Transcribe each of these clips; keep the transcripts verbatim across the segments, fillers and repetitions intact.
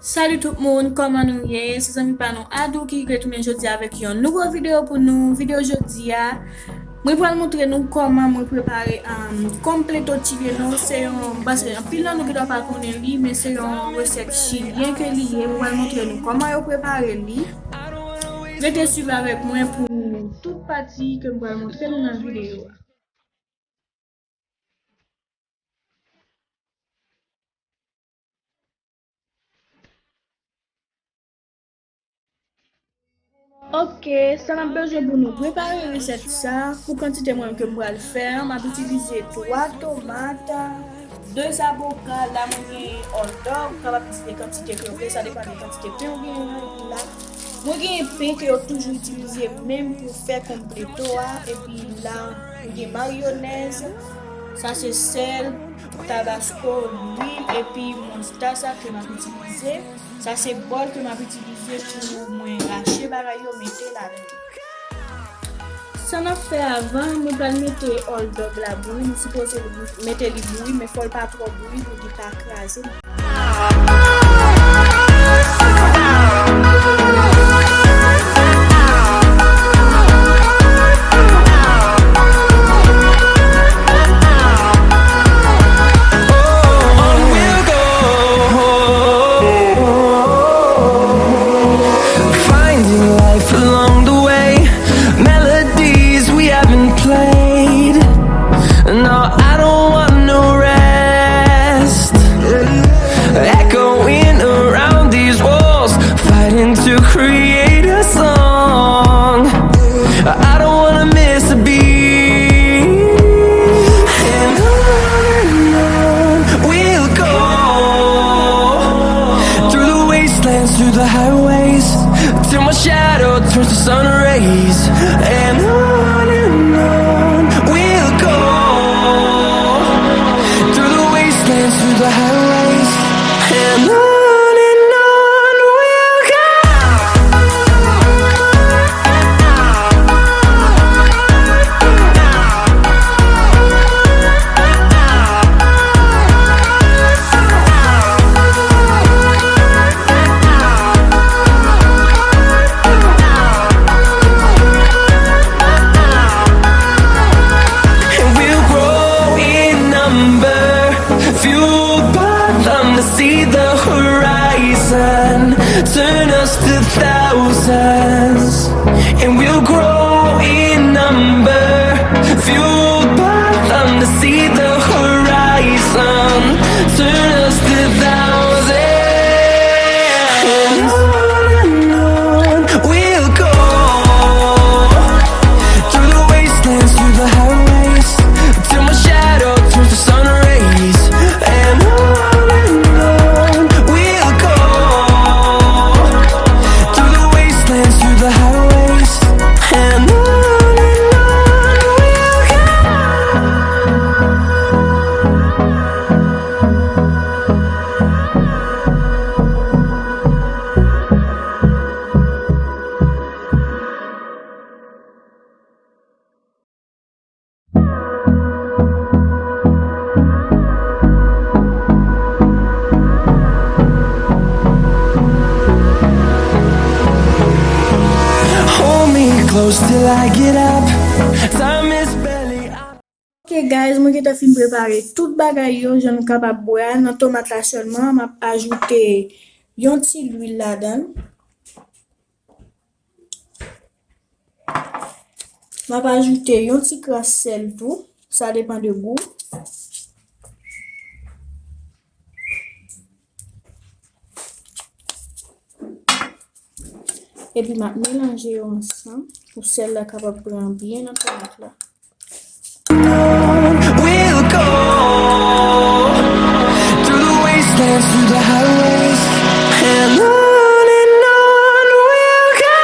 Salut tout moun, kòman nou ye? Se zanmi pa nou Adou ki retounen jodi avèk yon nouvo videyo pou nou. Videyo jodi a, mwen pral montre nou kòman mwen prepare, um, completo chileno. Se yon, bon, se anpil nan nou ki ta pa konnen li, men se yon resèt chilyen ke li ye. Mwen pral montre nou kòman yo prepare li. Rete swiv avèk mwen pou tout pati ke mwen pral montre nou nan videyo a. Ok, sa n ap bezwen pou nou prepare resèt sa, pou kantite mwen ke m pral fè an, m ap itilize twa tomat, de zaboka, la mwen gen hot dog, ou kapab itilize kantite ke w vle, sa depann de kantite pen ou gen la. Mwen gen pen ke yo toujou itilize menm pou fè completo a, epi la, mwen gen mayonèz, sa se sèl, tabasko, lwil, epi moustacha ke m ap itilize. Sa se bòl ke m ap itilize pou mwen rache bagay yo, mete ladan. Sa n ap fè avan, mwen pral mete hot dog la bouyi, nou sipoze mete li bouyi, men fò l pa twò bouyi pou li pa kraze. Finding life along the way, melodies we haven't played. No, I don't want no rest. Echoing around these walls, fighting to create a song. I don't wanna miss a beat. And on and on we'll go, through the wastelands, through the highways, till my shadow turns to sun rays. And on and on we'll go, through the wastelands, through the highways, and on and on we'll go. And we'll grow in number, fueled by them to see the horizon, turn us to thousands. And we'll grow in number, fueled by them to see the horizon, turn us to thousands. And on and on we'll go, through the wastelands, through the highways, till my shadow turns to sun rays. And on and on we'll go, through the wastelands, through the highways, and on and on we'll go. Hold me close till I get up. Time is barely on. Ok guys, mwen gentan fin prepare tout bagay yo, jan nou kapab wè a, nan tomat la sèlman, m ap ajoute yon ti lwil ladan l. M ap ajoute yon ti kras sèl tou, sa depann de gou. Epi m ap melanje yo ansanm pou sèl la kapab pran byen nan tomat la. We'll go through the wastelands, through the highways, and on and on we'll go.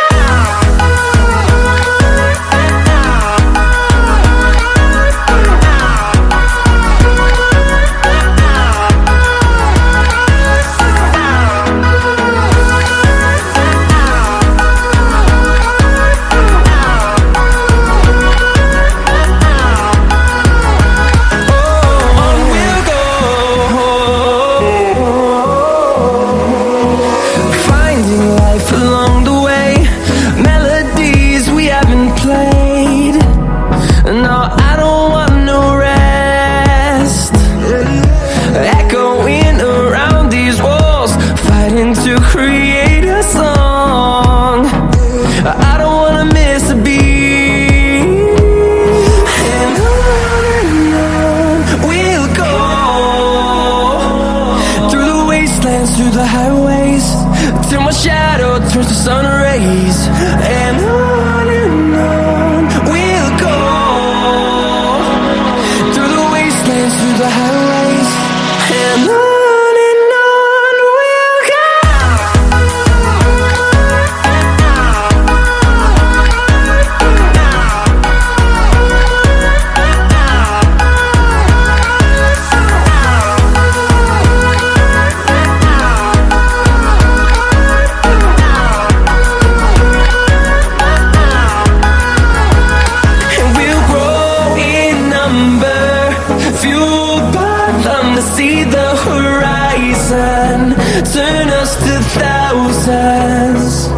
See the horizon, turn us to thousands,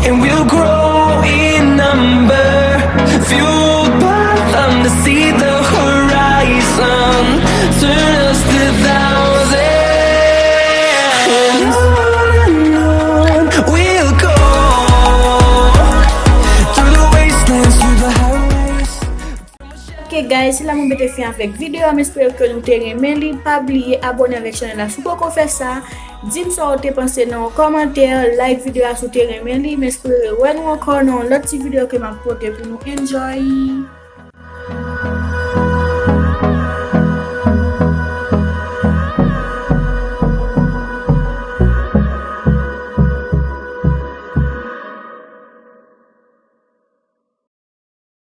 and we'll grow in number, fueled by thunder. See the horizon, turn us to thousands, and on and on we'll go, through the wastelands, through the highways. Ok guys, se la mwen mete fen avèk videyo a, m espere ke nou te renmen li. Pa bliye abòne avèk chanèl la si w poko fè sa. Di m sa w te panse nan yon kòmantè, like videyo a si w te renmen li. M espere wè nou ankò nan yon lòt ti videyo ke m ap pote pou nou. Enjoy!